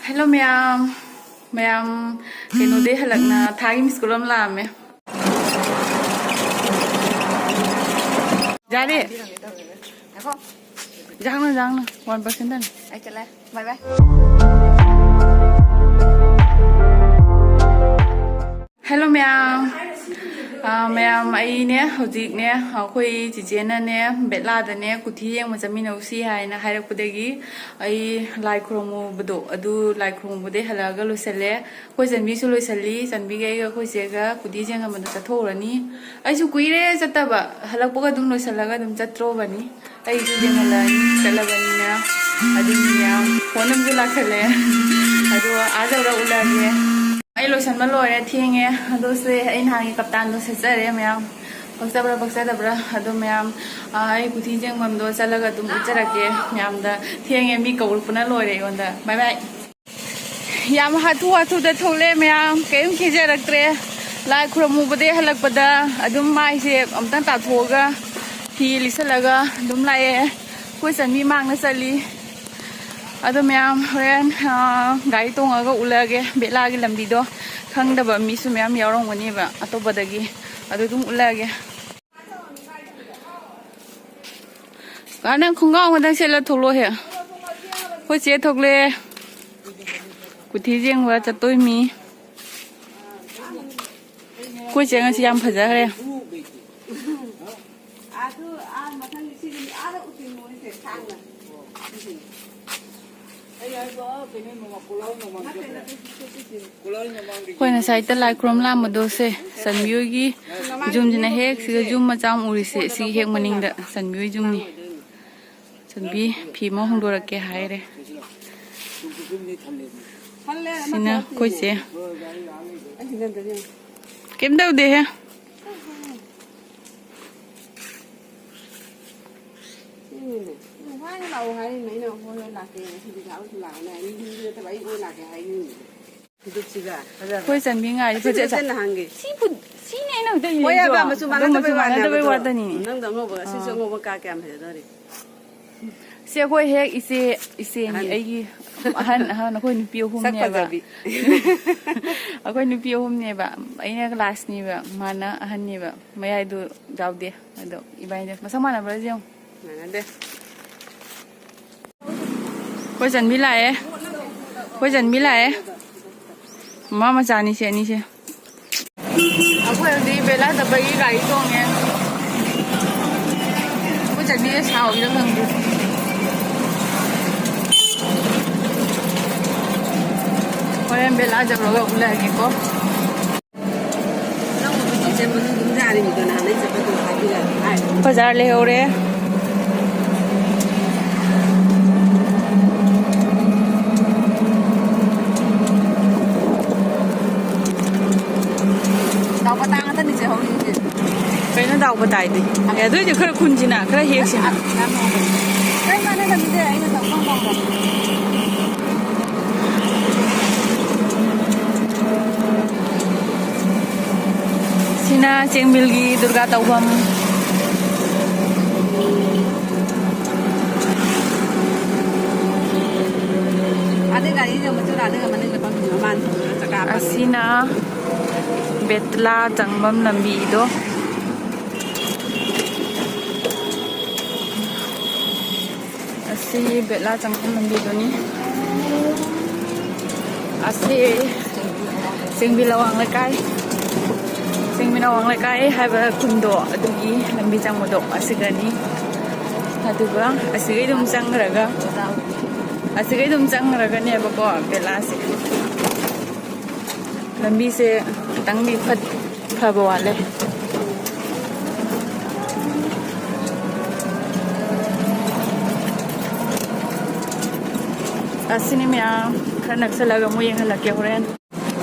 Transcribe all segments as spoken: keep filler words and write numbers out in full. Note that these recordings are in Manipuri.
ꯍꯦꯜꯂꯣ ꯃꯌꯥꯝ, ꯃꯌꯥꯝ ꯀꯩꯅꯣꯗꯩ ꯍꯜꯂꯛꯅ ꯊꯥꯒꯤ ꯃꯤꯁ ꯀꯣꯜ ꯑꯃ ꯂꯥꯛꯑꯝꯃꯦ꯫ ꯌꯥꯔꯦ꯫ ꯉꯥꯏꯈꯣ꯫ ꯌꯥꯡꯅ, ꯌꯥꯡꯅ, ꯋꯥꯟ ꯄꯥꯔꯁꯦꯟꯗꯅꯤ꯫ ꯑꯩ ꯆꯠꯂꯦ꯫ ꯕꯥꯏ ꯕꯥꯏ꯫ ꯍꯦꯜꯂꯣ ꯃꯌꯥꯝ꯫ ꯑꯥ, ꯃꯌꯥꯝ, ꯑꯩꯅꯦ ꯍꯧꯖꯤꯛꯅꯦ ꯑꯩꯈꯣꯏ ꯆꯤꯆꯦꯅꯅꯦ ꯕꯦꯠꯂꯥꯗꯅꯦ ꯀꯨꯊꯤ ꯌꯦꯡꯕ ꯆꯠꯃꯤꯟꯅꯧꯁꯤ ꯍꯥꯏꯅ ꯍꯥꯏꯔꯛꯄꯗꯒꯤ ꯑꯩ ꯂꯥꯏ ꯈꯨꯔꯨꯝꯃꯨꯕꯗꯣ ꯑꯗꯨ ꯂꯥꯏ ꯈꯨꯔꯨꯝꯃꯨꯕꯗꯩ ꯍꯜꯂꯛꯑꯒ ꯂꯣꯏꯁꯤꯜꯂꯦ꯫ ꯑꯩꯈꯣꯏ ꯆꯟꯕꯤꯁꯨ ꯂꯣꯏꯁꯤꯜꯂꯤ꯫ ꯆꯟꯕꯤꯒ ꯑꯩꯒ ꯑꯩꯈꯣꯏ ꯆꯦꯒ ꯀꯨꯊꯤ ꯌꯦꯡꯉꯝꯕꯗ ꯆꯠꯊꯣꯛꯎꯔꯅꯤ꯫ ꯑꯩꯁꯨ ꯀꯨꯏꯔꯦ ꯆꯠꯇꯕ, ꯍꯜꯂꯛꯄꯒ ꯑꯗꯨꯝ ꯂꯣꯏꯁꯤꯜꯂꯒ ꯑꯗꯨꯝ ꯆꯠꯇ꯭ꯔꯣꯕꯅꯤ꯫ ꯑꯩꯁꯨ ꯌꯦꯡꯍꯜꯂꯛꯑꯅꯤ ꯆꯠꯂꯕꯅꯤꯅ꯫ ꯑꯗꯨꯅꯤ ꯃꯌꯥꯝ, ꯐꯣꯟ ꯑꯃꯁꯨ ꯂꯥꯛꯁꯜꯂꯦ꯫ ꯑꯗꯣ ꯑꯥ ꯌꯧꯔ ꯎꯠꯂꯛꯑꯒꯦ꯫ ꯑꯩ ꯂꯣꯏꯁꯟꯕ ꯂꯣꯏꯔꯦ, ꯊꯦꯡꯉꯦ꯫ ꯑꯗꯣ ꯁꯦ ꯑꯩ ꯅꯍꯥꯟꯒꯤ ꯀꯞꯇꯥꯟꯗꯣ ꯁꯦꯠꯆꯔꯦ ꯃꯌꯥꯝ꯫ ꯄꯛꯆꯕ꯭ꯔꯥ ꯄꯛꯆꯗꯕ꯭ꯔꯥ ꯑꯗꯣ ꯃꯌꯥꯝ, ꯑꯥ, ꯑꯩ ꯀꯨꯊꯤ ꯌꯦꯡꯐꯝꯗꯣ ꯆꯠꯂꯒ ꯑꯗꯨꯝ ꯎꯠꯆꯔꯛꯀꯦ ꯃꯌꯥꯝꯗ꯫ ꯊꯦꯡꯉꯦ, ꯃꯤ ꯀꯧꯔꯛꯄꯅ ꯂꯣꯏꯔꯦ ꯑꯩꯉꯣꯟꯗ꯫ ꯕꯥꯏ ꯕꯥꯏ꯫ ꯌꯥꯝ ꯍꯥꯊꯨ ꯍꯥꯊꯨꯗ ꯊꯣꯛꯂꯛꯑꯦ ꯃꯌꯥꯝ, ꯀꯔꯤꯝ ꯀꯦꯖꯔꯛꯇ꯭ꯔꯦ꯫ ꯂꯥꯏ ꯈꯨꯔꯨꯝꯃꯨꯕꯗꯩ ꯍꯜꯂꯛꯄꯗ ꯑꯗꯨꯝ ꯃꯥꯏꯁꯦ ꯑꯃꯨꯛꯇꯪ ꯇꯥꯊꯣꯛꯑꯒ ꯐꯤ ꯂꯤꯠꯁꯜꯂꯒ ꯑꯗꯨꯝ ꯂꯥꯛꯑꯦ꯫ ꯑꯩꯈꯣꯏ ꯆꯟꯕꯤ ꯃꯥꯡꯅ ꯆꯠꯂꯤ꯫ ꯑꯗꯣ ꯃꯌꯥꯝ ꯍꯣꯔꯦꯟ, ꯑꯥ, ꯒꯥꯔꯤ ꯇꯣꯡꯉꯒ ꯎꯠꯂꯛꯑꯒꯦ ꯕꯦꯂꯥꯒꯤ ꯂꯝꯕꯤꯗꯣ꯫ ꯈꯪꯗꯕ ꯃꯤꯁꯨ ꯃꯌꯥꯝ ꯌꯥꯎꯔꯝꯒꯅꯦꯕ ꯑꯇꯣꯞꯄꯗꯒꯤ꯫ ꯑꯗꯨ ꯑꯗꯨꯝ ꯎꯠꯂꯛꯑꯒꯦ꯫ ꯀꯥ, ꯅꯪ ꯈꯣꯡꯒ꯭ꯔꯥꯎ ꯑꯃꯗꯪ ꯁꯦꯠꯂ ꯊꯣꯛꯂꯛꯑꯣꯍꯦ꯫ ꯑꯩꯈꯣꯏ ꯆꯦ ꯊꯣꯛꯂꯛꯑꯦ꯫ ꯀꯨꯊꯤ ꯌꯦꯡꯕ ꯆꯠꯇꯣꯏ ꯃꯤ꯫ ꯑꯩꯈꯣꯏ ꯆꯦ ꯉꯁꯤ ꯌꯥꯝ ꯐꯖꯈ꯭ꯔꯦ꯫ ꯑꯗꯨ ꯑꯥ ꯃꯊꯪꯒꯤ ꯁꯤꯒꯤ ꯑꯥꯗ ꯎꯠꯇꯣꯏꯅꯤ ꯃꯣꯏꯁꯦ ꯁꯥꯡꯅ꯫ ꯑꯩ ꯍꯥꯏꯕ ꯀꯩꯅꯣ ꯅꯣꯡꯃ ꯄꯨꯂꯥꯎ ꯅꯣꯡꯃ ꯅꯠꯇꯦ, ꯅꯠꯇꯦ, ꯁꯤ, ꯁꯤ, ꯁꯤ, ꯁꯤ꯫ ꯑꯩꯈꯣꯏꯅ ꯁꯥꯏꯠꯇ ꯂꯥꯏ ꯈꯨꯔꯨꯝ ꯂꯥꯛꯑꯝꯕꯗꯣ ꯁꯦ, ꯆꯟꯕꯤ ꯍꯣꯏꯒꯤ ꯌꯨꯝꯁꯤꯅ ꯍꯦꯛ ꯁꯤꯗ ꯌꯨꯝ ꯃꯆꯥ ꯑꯃ ꯎꯔꯤꯁꯦ, ꯁꯤꯒꯤ ꯍꯦꯛ ꯃꯅꯤꯡꯗ ꯆꯟꯕꯤ ꯍꯣꯏ ꯌꯨꯝꯅꯤ꯫ ꯆꯟꯕꯤ ꯐꯤ ꯑꯃ ꯍꯣꯡꯗꯣꯔꯛꯀꯦ ꯍꯥꯏꯔꯦ꯫ ꯁꯤꯅ ꯑꯩꯈꯣꯏ ꯆꯦ꯫ ꯀꯩꯝ ꯇꯧꯗꯦꯍꯦ꯫ ꯁꯤꯅꯤꯅꯦ꯫ ꯉꯁꯥꯏꯅ ꯂꯥꯛꯑꯣ ꯍꯥꯏꯔꯤꯅꯦ ꯑꯩꯅ, "ꯍꯣꯏ, ꯍꯣꯏ, ꯂꯥꯛꯀꯦ, ꯉꯁꯤꯗꯤ ꯂꯥꯛꯑꯣ, ꯂꯥꯛꯑꯣ" ꯍꯥꯏ, ꯃꯤꯗꯤ ꯅꯠꯇꯕ ꯑꯩ ꯑꯣꯏꯅ ꯂꯥꯛꯀꯦ ꯍꯥꯏꯔꯤꯅꯦ꯫ ꯐꯤꯗꯨꯞꯁꯤꯒ ꯐꯖꯕ꯫ ꯑꯩꯈꯣꯏ ꯆꯟꯕꯤ ꯉꯥꯏꯔꯤ, ꯑꯁꯤ ꯐꯖ-, ꯐꯖꯅ ꯍꯥꯡꯒꯦ꯫ ꯁꯤꯕꯨ, ꯁꯤꯅꯦ ꯑꯩꯅ ꯍꯧꯖꯤꯛ ꯍꯣꯏ ꯌꯦꯡꯉꯤꯗꯣ꯫ ꯍꯥꯏꯕ, ꯃꯆꯨ ꯑꯗꯣ ꯃꯆꯨ ꯃꯥꯟꯅꯗꯕꯩ ꯋꯥꯅꯦ ꯃꯥꯟꯅꯗꯕꯩ ꯍꯥꯏꯕꯗꯣ꯫ ꯋꯥꯗꯅꯤ꯫ ꯅꯪꯗꯣ ꯑꯉꯧꯕꯒ ꯁꯤꯁꯨ ꯑꯥ꯫ ꯑꯉꯧꯕ ꯀꯥ ꯀꯌꯥꯝ ꯐꯖꯗꯣꯔꯤ꯫ ꯁꯤ ꯑꯩꯈꯣꯏ ꯍꯦꯛ ꯏꯆꯦ, ꯏꯆꯦꯅꯤ, ꯑꯍꯟ꯫ ꯑꯩꯒꯤ ꯑꯍꯟ ꯑꯍꯟ ꯑꯩꯈꯣꯏ ꯅꯨꯄꯤ ꯁꯛ ꯑꯍꯨꯝꯅꯦꯕ꯫ ꯐꯖꯕꯤ꯫ ꯑꯩꯈꯣꯏ ꯅꯨꯄꯤ ꯑꯍꯨꯝꯅꯦꯕ, ꯑꯩꯅ ꯂꯥꯁꯅꯦꯕ, ꯃꯥꯅ ꯑꯍꯟꯅꯦꯕ, ꯃꯌꯥꯏꯗꯨ ꯌꯥꯎꯗꯦ꯫ ꯑꯗꯣ ꯏꯕꯥꯅꯤꯗ ꯃꯁꯛ ꯃꯥꯟꯅꯕ꯭ꯔꯥ ꯌꯦꯡꯉꯨ꯫ ꯃꯥꯟꯅꯗꯦ꯫ ꯑꯩꯈꯣꯏ ꯆꯟꯕꯤ ꯂꯥꯛꯑꯦ꯫ ꯑꯩꯈꯣꯏ ꯆꯟꯕꯤ ꯂꯥꯛꯑꯦ꯫ ꯃꯃꯥ ꯃꯆꯥꯅꯤꯁꯦ ꯑꯅꯤꯁꯦ꯫ ꯑꯩꯈꯣꯏ ꯍꯧꯖꯤꯛ ꯕꯦꯂꯥ ꯆꯠꯄꯒꯤ ꯒꯥꯔꯤ ꯇꯣꯡꯉꯦ꯫ ꯑꯩꯈꯣꯏ ꯆꯟꯕꯤꯁꯦ ꯁꯥꯎꯔꯤꯔ ꯈꯪꯗꯦ꯫ ꯍꯣꯔꯦꯟ ꯕꯦꯂꯥ ꯆꯠꯂꯒ ꯎꯅꯔꯒꯦꯀꯣ꯫ ꯅꯪ ꯎꯕꯤꯗꯤ ꯆꯦꯟꯕꯗꯨ ꯑꯗꯨꯝ ꯌꯥꯔꯤꯕꯗꯣ ꯅꯍꯥꯟꯗꯩ ꯆꯠꯄꯗꯣ ꯍꯥꯏꯕꯤꯔꯛꯑꯗꯤ ꯍꯥꯏ꯫ ꯕꯖꯥꯔ ꯂꯩꯍꯧꯔꯦ꯫ ꯗꯥꯎ ꯄꯇꯥ ꯉꯥꯛꯇꯅꯤ ꯆꯦ ꯍꯧꯔꯤꯁꯦ꯫ ꯀꯩꯅꯣ ꯗꯥꯎ ꯄꯇꯥꯏꯗꯤ? ꯑꯦ, ꯑꯗꯨꯏꯗꯤ ꯈꯔ ꯈꯨꯟꯁꯤꯅ ꯈꯔ ꯍꯦꯛꯁꯤꯅ꯫ ꯌꯥꯝ ꯍꯥꯎꯕꯅꯦ꯫ ꯀꯩ ꯃꯥꯟꯅꯗꯕꯤꯗ ꯑꯩꯅ ꯇꯧꯐꯝ ꯇꯧꯗꯕ꯫ ꯁꯤꯅ ꯆꯦꯡꯃꯤꯜꯒꯤ ꯗꯨꯔꯒꯥ ꯇꯧꯐꯝ꯫ ꯑꯗꯩ ꯒꯥꯔꯤꯁꯦ ꯃꯆꯨ ꯂꯥꯜꯂꯒ ꯃꯅꯤꯡꯗ ꯐꯝꯃꯤꯕ ꯃꯥꯅ ꯆꯀꯥ ꯐꯝꯃꯤ꯫ ꯑꯁꯤꯅ ꯕꯦꯇꯂꯥ ꯆꯪꯐꯝ ꯂꯝꯕꯤꯗꯣ꯫ ꯑꯁꯤ ꯕꯦꯂꯥ ꯆꯪꯐꯝ ꯂꯝꯕꯤꯗꯨꯅꯤ꯫ ꯑꯁꯤ ꯆꯦꯡꯕꯤꯜ ꯑꯋꯥꯡ ꯂꯩꯀꯥꯏ, ꯆꯦꯡꯕꯤꯜ ꯑꯋꯥꯡ ꯂꯩꯀꯥꯏ ꯍꯥꯏꯕ ꯈꯨꯟꯗꯣ, ꯑꯗꯨꯒꯤ ꯂꯝꯕꯤ ꯆꯪꯕꯗꯣ ꯑꯁꯤꯗꯅꯤ꯫ ꯑꯗꯨꯒ ꯑꯁꯤꯒꯩ ꯑꯗꯨꯝ ꯆꯪꯈ꯭ꯔꯒ, ꯑꯁꯤꯒꯩ ꯑꯗꯨꯝ ꯆꯪꯈ꯭ꯔꯒꯅꯦꯕꯀꯣ ꯕꯦꯂꯥꯁꯦ꯫ ꯂꯝꯕꯤꯁꯦ ꯈꯤꯇꯪꯗꯤ ꯐꯠ-, ꯐꯕ ꯋꯥꯠꯂꯦ꯫ ꯑꯁꯤꯅꯤ ꯃꯌꯥꯝ, ꯈꯔ ꯅꯛꯁꯜꯂꯒ ꯑꯃꯨꯛ ꯌꯦꯡꯍꯜꯂꯛꯀꯦ ꯍꯣꯔꯦꯟ꯫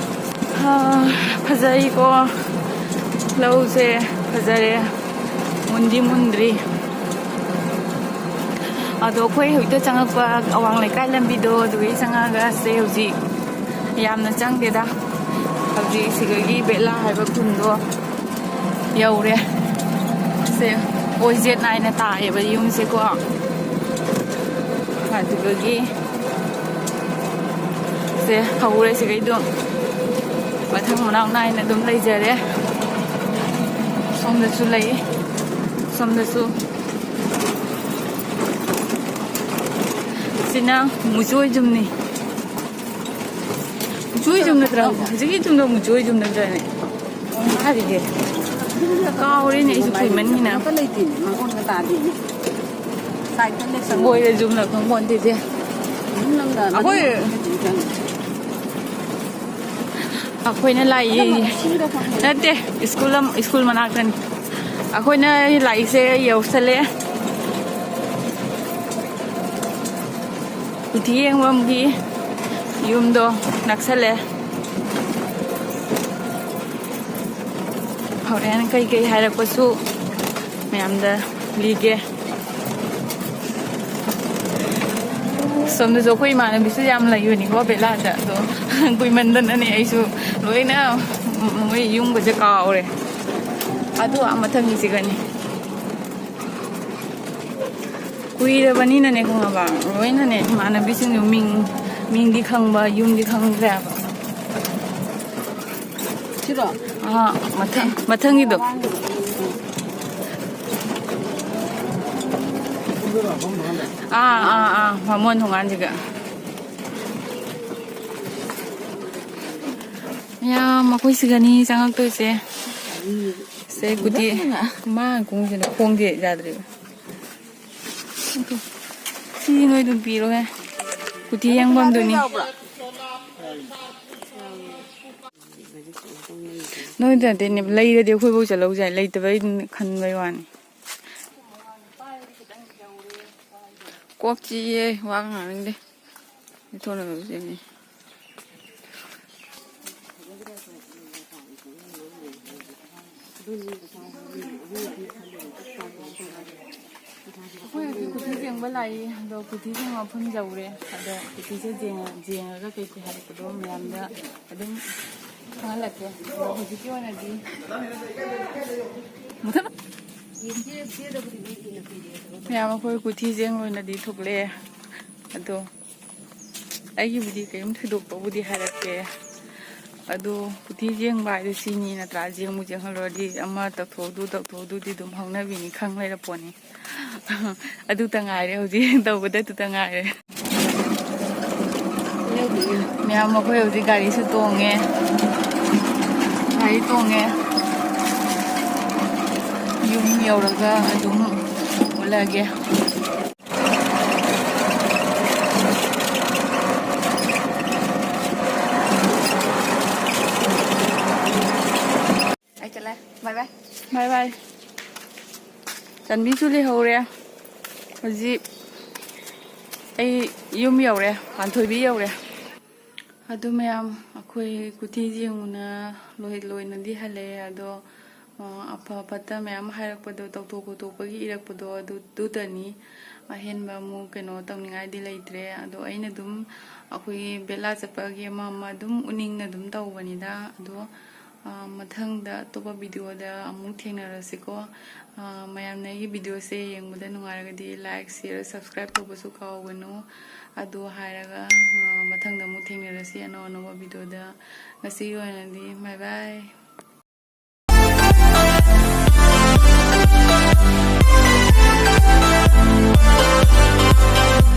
ꯍꯥ, ꯐꯖꯩꯀꯣ, ꯂꯧꯁꯦ ꯐꯖꯔꯦ, ꯃꯨꯟꯗꯤ ꯃꯨꯟꯗ꯭ꯔꯤ꯫ ꯑꯗꯣ ꯑꯩꯈꯣꯏ ꯍꯧꯖꯤꯛꯇ ꯆꯪꯉꯛꯄ ꯑꯋꯥꯡ ꯂꯩꯀꯥꯏ ꯂꯝꯕꯤꯗꯣ, ꯑꯗꯨꯒꯤ ꯆꯪꯉꯛꯑꯒ ꯁꯦ ꯍꯧꯖꯤꯛ ꯌꯥꯝꯅ ꯆꯪꯗꯦꯗ꯫ ꯍꯧꯖꯤꯛ ꯁꯤꯗꯒꯤ ꯕꯦꯂꯥ ꯍꯥꯏꯕ ꯈꯨꯟꯗꯣ ꯌꯧꯔꯦ꯫ ꯁꯦ ꯑꯣꯏꯖꯦꯠ ꯅꯥꯏꯅ ꯇꯥꯏꯌꯦꯕ ꯌꯨꯝꯁꯦꯀꯣ꯫ ꯑꯗꯨꯗꯒꯤ ꯁꯦ ꯍꯧꯔꯦ ꯁꯤꯒꯩꯗꯣ꯫ ꯃꯊꯪ ꯃꯅꯥꯎ ꯅꯥꯏꯅ ꯑꯗꯨꯝ ꯂꯩꯖꯔꯦ꯫ ꯁꯣꯝꯗꯁꯨ ꯂꯩ, ꯁꯣꯝꯗꯁꯨ꯫ ꯁꯤꯅ ꯃꯨꯆꯣꯏ ꯖꯨꯝꯅꯤ꯫ ꯃꯨꯆꯣꯏ ꯖꯨꯝ ꯅꯠꯇ꯭ꯔꯥ? ꯍꯧꯖꯤꯛꯀꯤ ꯖꯨꯝꯗꯣ ꯃꯨꯆꯣꯏ ꯖꯨꯝ ꯅꯠꯇ꯭ꯔꯅꯦ? ꯀꯥꯎꯔꯦꯅꯦ ꯑꯩꯁꯨ ꯀꯨꯏꯃꯟꯒꯤꯅ꯫ ꯑꯝꯇ ꯂꯩꯇꯦꯅꯦ, ꯃꯉꯣꯟꯗ ꯇꯥꯗꯦꯅꯦ꯫ ꯁꯥꯏꯠꯇ ꯂꯩꯁꯟ-, ꯃꯣꯏꯗ ꯖꯨꯝꯅ ꯈꯪꯄꯣꯟꯇꯦꯁꯦ꯫ ꯖꯨꯝ ꯂꯝꯗ ꯑꯩꯈꯣꯏ ꯑꯩꯈꯣꯏꯅ ꯂꯥꯛꯏ꯫ ꯅꯠꯇꯦ, ꯁ꯭ꯀꯨꯜ ꯑꯃ, ꯁ꯭ꯀꯨꯜ ꯃꯅꯥꯛꯇꯅꯤ꯫ ꯑꯩꯈꯣꯏꯅ ꯂꯥꯛꯏꯁꯦ ꯌꯧꯁꯜꯂꯦ꯫ ꯀꯨꯊꯤ ꯌꯦꯡꯐꯝꯒꯤ ꯌꯨꯝꯗꯣ ꯅꯛꯁꯜꯂꯦ꯫ ꯍꯣꯔꯦꯟ ꯀꯩꯀꯩ ꯍꯥꯏꯔꯛꯄꯁꯨ ꯃꯌꯥꯝꯗ ꯂꯤꯒꯦ꯫ ꯁꯣꯝꯗꯁꯨ ꯑꯩꯈꯣꯏ ꯏꯃꯥꯟꯅꯕꯤꯁꯨ ꯌꯥꯝ ꯂꯩꯕꯅꯤꯀꯣ ꯕꯦꯂꯥꯗ꯫ ꯑꯗꯣ ꯀꯨꯏꯃꯟꯗꯅꯅꯦ ꯑꯩꯁꯨ ꯂꯣꯏꯅ ꯃꯣꯏ ꯌꯨꯝꯒꯁꯦ ꯀꯥꯎꯔꯦ꯫ ꯑꯗꯨ ꯑꯥ ꯃꯊꯪꯒꯤꯁꯤꯒꯅꯤ꯫ ꯀꯨꯏꯔꯕꯅꯤꯅꯅꯦ ꯈꯪꯉꯕ, ꯂꯣꯏꯅꯅꯦ ꯏꯃꯥꯟꯅꯕꯤꯁꯤꯡꯗꯨ ꯃꯤꯡ, ꯃꯤꯡꯗꯤ ꯈꯪꯕ, ꯌꯨꯝꯗꯤ ꯈꯪꯗ꯭ꯔꯦꯕ꯫ ꯁꯤꯔꯣ? ꯑꯥ, ꯃꯊꯪ, ꯃꯊꯪꯒꯤꯗꯣ꯫ ꯑꯥ, ꯑꯥ, ꯑꯥ, ꯕꯥꯃꯣꯟ ꯊꯣꯡꯒꯥꯟꯁꯤꯒ꯫ ꯌꯥꯝ ꯃꯈꯣꯏ ꯁꯤꯒꯅꯤ ꯆꯪꯉꯛꯇꯣꯏꯁꯦ꯫ ꯁꯦ ꯀꯨꯇꯤ ꯃꯥ ꯈꯣꯡꯁꯤꯅ ꯈꯣꯡꯁꯦ ꯌꯥꯗ꯭ꯔꯦꯕ꯫ ꯁꯤ ꯅꯣꯏ ꯑꯗꯨꯝ ꯄꯤꯔꯣꯍꯦ꯫ ꯀꯨꯊꯤ ꯌꯦꯡꯐꯝꯗꯨꯅꯤ꯫ ꯅꯣꯏꯗ ꯅꯠꯇꯦꯅꯦ, ꯂꯩꯔꯗꯤ ꯑꯩꯈꯣꯏꯐꯧ ꯆꯠꯍꯧꯁꯦ ꯍꯥꯏ, ꯂꯩꯇꯕꯩ ꯈꯟꯕꯩ ꯋꯥꯅꯤ꯫ ꯀꯣꯛ ꯆꯤꯛꯑꯦ, ꯋꯥ ꯉꯥꯡꯅꯤꯡꯗꯦ꯫ ꯊꯣꯛꯅꯕꯁꯦ꯫ ꯑꯩꯈꯣꯏ ꯍꯧꯖꯤꯛ ꯀꯨꯊꯤ ꯌꯦꯡꯕ ꯂꯥꯛꯏ, ꯑꯗꯣ ꯀꯨꯊꯤꯁꯦ ꯃꯐꯝ ꯌꯧꯔꯦ꯫ ꯑꯗꯣ ꯀꯨꯊꯤꯁꯦ ꯌꯦꯡꯉ-, ꯌꯦꯡꯉꯒ ꯀꯩꯀꯩ ꯍꯥꯏꯔꯛꯄꯗꯣ ꯃꯌꯥꯝꯗ ꯑꯗꯨꯝ ꯈꯪꯍꯜꯂꯛꯀꯦ꯫ ꯑꯗꯣ ꯍꯧꯖꯤꯛꯀꯤ ꯑꯣꯏꯅꯗꯤ ꯃꯌꯥꯝ ꯑꯩꯈꯣꯏ ꯀꯨꯊꯤ ꯌꯦꯡꯕ ꯑꯣꯏꯅꯗꯤ ꯊꯣꯛꯂꯛꯑꯦ꯫ ꯑꯗꯣ ꯑꯩꯒꯤꯕꯨꯗꯤ ꯀꯔꯤꯝ ꯊꯣꯏꯗꯣꯛꯄꯕꯨꯗꯤ ꯍꯥꯏꯔꯛꯀꯦ꯫ ꯑꯗꯣ ꯀꯨꯊꯤ ꯌꯦꯡꯕ ꯍꯥꯏꯗꯣ ꯁꯤꯅꯤ ꯅꯠꯇ꯭ꯔꯥ? ꯌꯦꯡꯕꯨ ꯌꯦꯡꯍꯜꯂꯨꯔꯗꯤ ꯑꯃ ꯇꯧꯊꯣꯛꯎꯗꯨ ꯇꯧꯊꯣꯛꯎꯗꯨꯗꯤ ꯑꯗꯨꯝ ꯍꯧꯅꯕꯤꯅꯤ, ꯈꯪ ꯂꯩꯔꯄꯣꯠꯅꯤ꯫ ꯑꯗꯨꯇ ꯉꯥꯏꯔꯦ ꯍꯧꯖꯤꯛ ꯇꯧꯒꯗꯕꯗꯨꯇ ꯉꯥꯏꯔꯦ꯫ ꯃꯌꯥꯝ, ꯑꯩꯈꯣꯏ ꯍꯧꯖꯤꯛ ꯒꯥꯔꯤꯁꯨ ꯇꯣꯡꯉꯦ꯫ ꯒꯥꯔꯤ ꯇꯣꯡꯉꯦ꯫ ꯌꯨꯝ ꯌꯧꯔꯒ ꯑꯗꯨꯝ ꯎꯠꯂꯒꯦ꯫ ꯑꯩ ꯆꯠꯂꯦ꯫ ꯕꯥꯏ ꯕꯥꯏ꯫ ꯕꯥꯏ ꯕꯥꯏ꯫ ꯆꯟꯕꯤꯁꯨ ꯂꯩꯍꯧꯔꯦ꯫ ꯍꯧꯖꯤꯛ ꯑꯩ ꯌꯨꯝ ꯌꯧꯔꯦ, ꯄꯥꯟꯊꯣꯏꯕꯤ ꯌꯧꯔꯦ꯫ ꯑꯗꯨ ꯃꯌꯥꯝ, ꯑꯩꯈꯣꯏ ꯀꯨꯊꯤ ꯌꯦꯡꯉꯨꯅ ꯂꯣꯏ-, ꯂꯣꯏꯅꯗꯤ ꯍꯜꯂꯛꯑꯦ꯫ ꯑꯗꯣ, ꯑ, ꯑꯐ ꯐꯠꯇ ꯃꯌꯥꯝ ꯍꯥꯏꯔꯛꯄꯗꯣ, ꯇꯧꯊꯣꯛ ꯈꯣꯠꯇꯣꯛꯄꯒꯤ ꯏꯔꯛꯄꯗꯣ, ꯑꯗꯨ, ꯑꯗꯨꯇꯅꯤ꯫ ꯑꯍꯦꯟꯕ ꯑꯃꯨꯛ ꯀꯩꯅꯣ ꯇꯧꯅꯤꯡꯉꯥꯏꯗꯤ ꯂꯩꯇ꯭ꯔꯦ꯫ ꯑꯗꯣ ꯑꯩꯅ ꯑꯗꯨꯝ ꯑꯩꯈꯣꯏꯒꯤ ꯕꯦꯂꯥ ꯆꯠꯄꯒꯤ ꯑꯃ ꯑꯃ ꯑꯗꯨꯝ ꯎꯅꯤꯡꯅ ꯑꯗꯨꯝ ꯇꯧꯕꯅꯤꯗ꯫ ꯑꯗꯣ, ꯑ, ꯃꯊꯪꯗ ꯑꯇꯣꯞꯄ ꯚꯤꯗꯤꯑꯣꯗ ꯑꯃꯨꯛ ꯊꯦꯡꯅꯔꯁꯤꯀꯣ꯫ ꯑ, ꯃꯌꯥꯝꯅ ꯑꯩꯒꯤ ꯚꯤꯗꯤꯑꯣꯁꯦ ꯌꯦꯡꯕꯗ ꯅꯨꯡꯉꯥꯏꯔꯒꯗꯤ like, share, subscribe ꯇꯧꯕꯁꯨ ꯀꯥꯎꯒꯅꯨ꯫ ꯑꯗꯨ ꯍꯥꯏꯔꯒ, ꯑ, ꯃꯊꯪꯗ ꯑꯃꯨꯛ ꯊꯦꯡꯅꯔꯁꯤ ꯑꯅꯧ ꯑꯅꯧꯕ ꯚꯤꯗꯤꯑꯣꯗ꯫ ꯉꯁꯤꯒꯤ ꯑꯣꯏꯅꯗꯤ bye bye꯫